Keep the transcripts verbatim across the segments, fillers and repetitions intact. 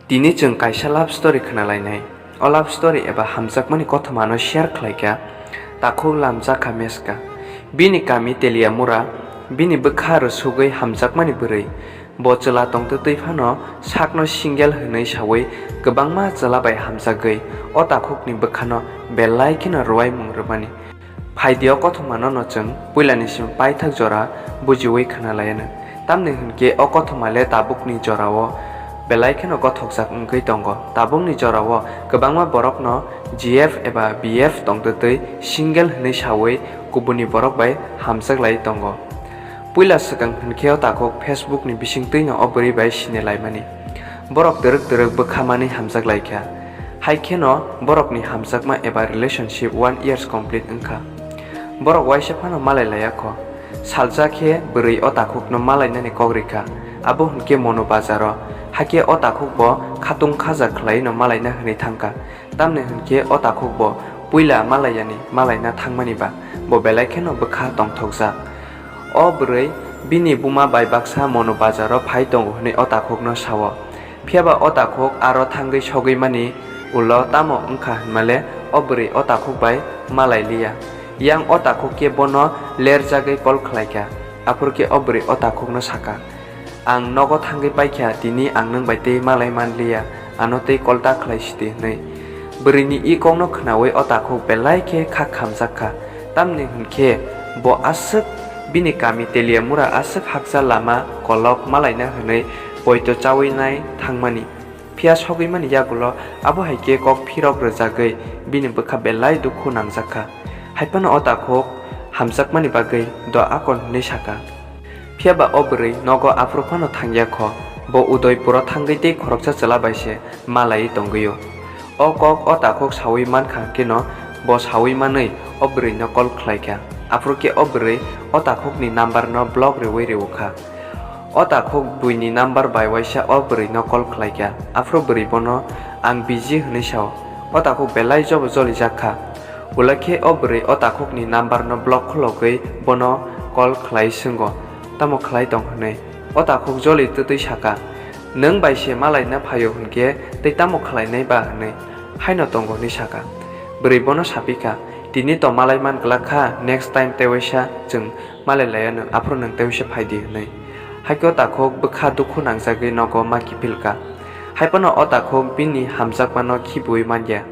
Tini chwng kaisa love story khwnalainai. O love story eba hamjakmani kothomano share khlaikha, takhuk lamjakha meska. Bini kami Teliamura, bini bwkha rwsugwi hamjakmani bwrwi. Bo chwla tongtwtwi phano sakno single hwnwi sawi kwbangma chwla bai hamjagwi o takhukni bwkhano belai kheno rwai mung rwmani. Phaidi o kothomano no chwng puilani simi paithak jora bujiwi khwnalaianw. Tamni hwnkhe o kothoma le tabukni jorao belai kheno gothokjak wngwi tongo. Tabukni jorao kwbangma borokno G F eba B F tongtwtwi single hwnwi sawi kubuni borok bai hamjaklai tongo. Puila swkang hwnkhe o takhuk Facebook ni bisingtwino o bwrwi bai sinilaimani. Borok twrwk twrwk bwkha manwi hamjaklaikha. Hai kheno borokni hamjakma eba relationship one years complete wngkha. Borok waisa phano malai laiya kho. Salsa khe bwrwi o takhukno malainani kok rikha. Abo hwnkhe Mono Bazaro. Hakhe o takhuk bo khatung khaja khlaino malaina hwnwi thangkha. Tamni hwnkhe o takhuk bo puila malaiyani malaina thangmani ba bo belai kheno bwkha tongthokjak. O bwrwi bini buma bai baksa Mono Bazaro phai tongo hwnwi o takhukno sao. Phiyaba o takhuk aro thangwi sogwi mani ulo tamo wngkha hwnmale o bwrwi o takhuk bai malai liya. Yang o takhuk khe bono lerjagwi call khlaikha. Aphuru khe o bwrwi o takhukno sakha, "Ang nogo thangwi paikha, tini ang nwng bai tei malai man liya, ano tei call ta khlai sidi," hwnwi. Bwrwini i kokno khnaui o takhuk belai khe kha khamjak kha. Tamni hwn khe bo aswk bini kami Teliamura aswk hakcha lama kolok malaina hwnwi poito chaui nai thangmani. Phiya sogwi mani yagulo abo hai khe kok phirok rwjagwi bini bwkha belai dukhu nangjak kha. Hai phano o takhuk hamjakmani bagwi do akon hwnwi sa kha. Phiya ba o bwrwi nogo aphuru phano thangya kho, bo Udaipuro thangwi tei khoroksa chwla bai se malaiwi tongwi-o. O kok o takhuk saui man kha hwnkhe no bo saui manwi o bwrwino call khlai kha. Aphuru khe o bwrwi o takhukni number no block riui rw kha. O takhuk buini number bai waisa o bwrwino call khlai kha. Aphuru bwrwi bono, "Ang busy," hwnwi sao. O takhuk belai jobo jolijak kha. Ulo khe o bwrwi o takhukni number no block khulogwi bono call khlai swngo, "Tamo khlai tong?" hwnwi. O takhuk joli twtwi sa kha, "Nwng bai se malaina phaio hwnkhe tei tamo khlainai ba?" hwnwi. "Haino tongo," hwnwi sa kha. Bwrwi bono sa phi kha, "Tini to malai man glak kha, next time tei waisa chwng malai laiya nwng, aphuru nwng tei waisa phai di," hwnwi. Hakhe o takhuk bwkha dukhu nangjagwi nogo ma kiphil kha. Hai phano o takhuk bini hamjakmano khibiui man ya.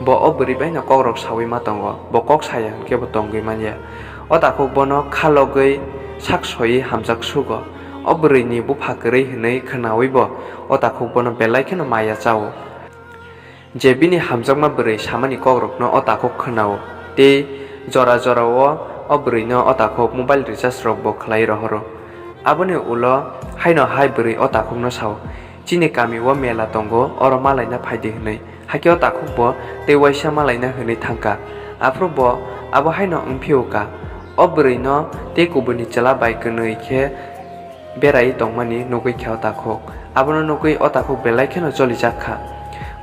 Bo o bwrwi bai no kokrok saui ma tongo, bo kok saya hwnkhe bo tongwi man ya. O takhuk bono kha logwi sak soiwi hamjak sugo. O bwrwini bupha kwrwi hwnwi khwnaui bo o takhuk bono belai kheno maya chao. Je bini hamjakma bwrwi samani kokrokno o takhuk khwnao, tei jora jorao o bwrwino o takhuk mobile recharge rokbo khlai rohoro. Aboni ulo haino hai bwrwi o takhukno sao, "Chini kami o mela tongo, oro malaina phai di," hwnwi. Hakhe o takhuk bo tei waisa malaina hwnwi thang kha. Aphuru bo abo haino wng phio kha. O bwrwino tei kubuini chwla bai kwnwi khe berai tongmani nugwi kha o takhuk. Abono nugwi o takhuk belai kheno jolijak kha.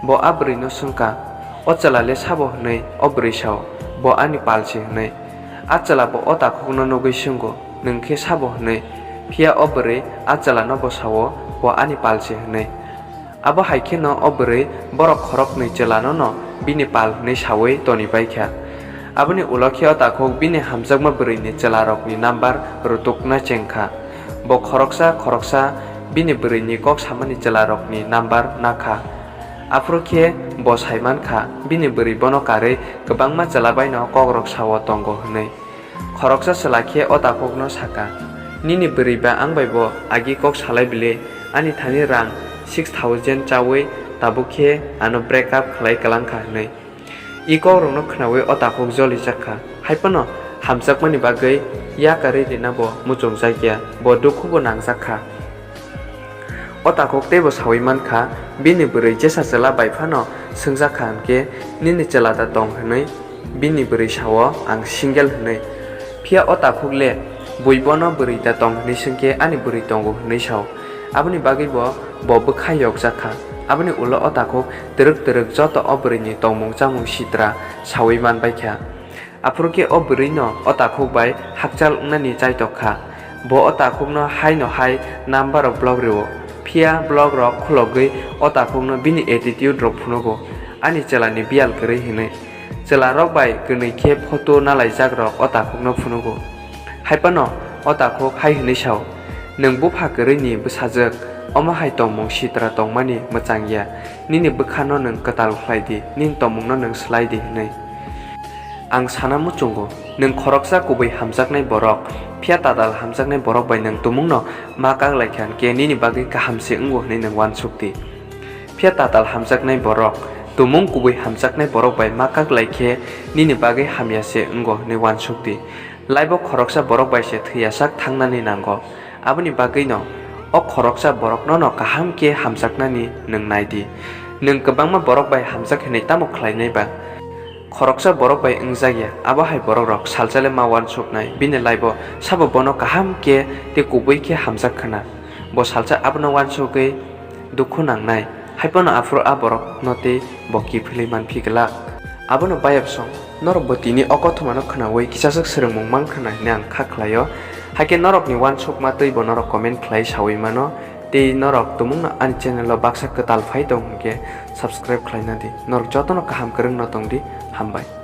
Bo a bwrwino swng kha, "O chwla le sabo?" hwnwi. O bwrwi sao, "Bo ani pal se," hwnwi. A chwla bo o takhukno nugwi swngo, "Nwng khe sabo?" hwnwi. Phiya o bwrwi a chwlano bo sao, "Bo ani pal se," hwnwi. Abo hai kheno o bwrwi borok khoroknwi chwlano no bini pal hwnwi saui toni pai kha. Aboni ulo khe o takhuk bini hamjakma bwrwini chwlarokni number rutukna cheng kha. Bo khoroksa khoroksa bini bwrwini kok samani chwlarokni number na kha. Aphuru khe bo sai man kha, bini bwrwi bono karwi kwbangma chwla bai no kokrok sao tongo hwnwi. Khoroksa chwla khe o takhukno sa kha, "Nini bwrwi ba ang bai bo agi kok salai bile, ani thani rang six thousand chaui tabuk khe ano break up khlai kwlang kha," hwnwi. I kokrokno khnaui o takhuk jolijak kha. Hai phano hamjakmani bagwi yakarwi rina bo muchungjak ya, bo dukhubo nangjak kha. O takhuk teibo saui man kha, bini bwrwi jesa chwla bai phano swngjak kha hwnkhe, "Nini chwla da tong?" hwnwi. Bini bwrwi sao, "Ang single," hwnwi. Phiya o takhuk le bui bono bwrwi da tong hwnwi swngkhe, "Ani bwrwi tongo," hwnwi sao. Aboni bagwi bo, bo bwkha yokjak kha. Aboni ulo o takhuk twrwk twrwk joto o bwrwini tongmung chamung sitra saui man bai kha. Aphuru khe o bwrwino o takhuk bai hakchal wngnani chaitok kha. Bo o takhukno haino hai number rok block rwo. Phiya vlog rok khulogwi o takhukno bini attitude rok phunugo, ani chwlani biyal kwrwi hinwi. Chwlarok bai kwnwi khe photo nalaijakrok o takhukno phunugo. Haiphano o takhuk hai hwnwi sao, "Nwng bupha kwrwini bwsajwk, omo hai tongmung sitra tongmani mwchang ya, nini bwkhano nwng kwtal khlai di, nini tongmungno nwng slai di," hwnwi. Ang sana muchungo, nwng khoroksa kubui hamjaknai borok, phiya tatal hamjaknai borok bai nwng tumungno ma kak lai kha, hwnkhe nini bagwi kaham se wngo hwnwi nwng uansuk di. Phiya tatal hamjaknai borok, tumung kubui hamjaknai borok bai ma kak lai khe nini bagwi hamya se wngo hwnwi uansuk di. Laibo khoroksa borok bai se thwiyasak thangnani nango. Aboni bagwino o khoroksa borokno no kaham khe hamjaknani nwng nai di. Nwng kwbangma borok bai hamjak hinwi tamo khlainai ba? Khoroksa borok bai wngjak ya, abo hai borok rok salsa le ma uansuknai, bini laibo sabo bono kaham khe tei kubui khe hamjak khna. Bo salsa abono uansugwi dukhu nangnai, haiphano aphuru a borokno tei bo kiphilwi manphi glak. Abono bayapsong, norok bo tini o kothomano khnaui kisaswk swrwngmung mankha na hwnwi ang kha khlaio. Haikhe norokni uansukma twibo norok comment khlai saui mano, tei norok tumungno ani channel o baksa kwtal phai tong hwnkhe subscribe khlaina di. Norok jotono kaham kwrwngno tong di, hambai.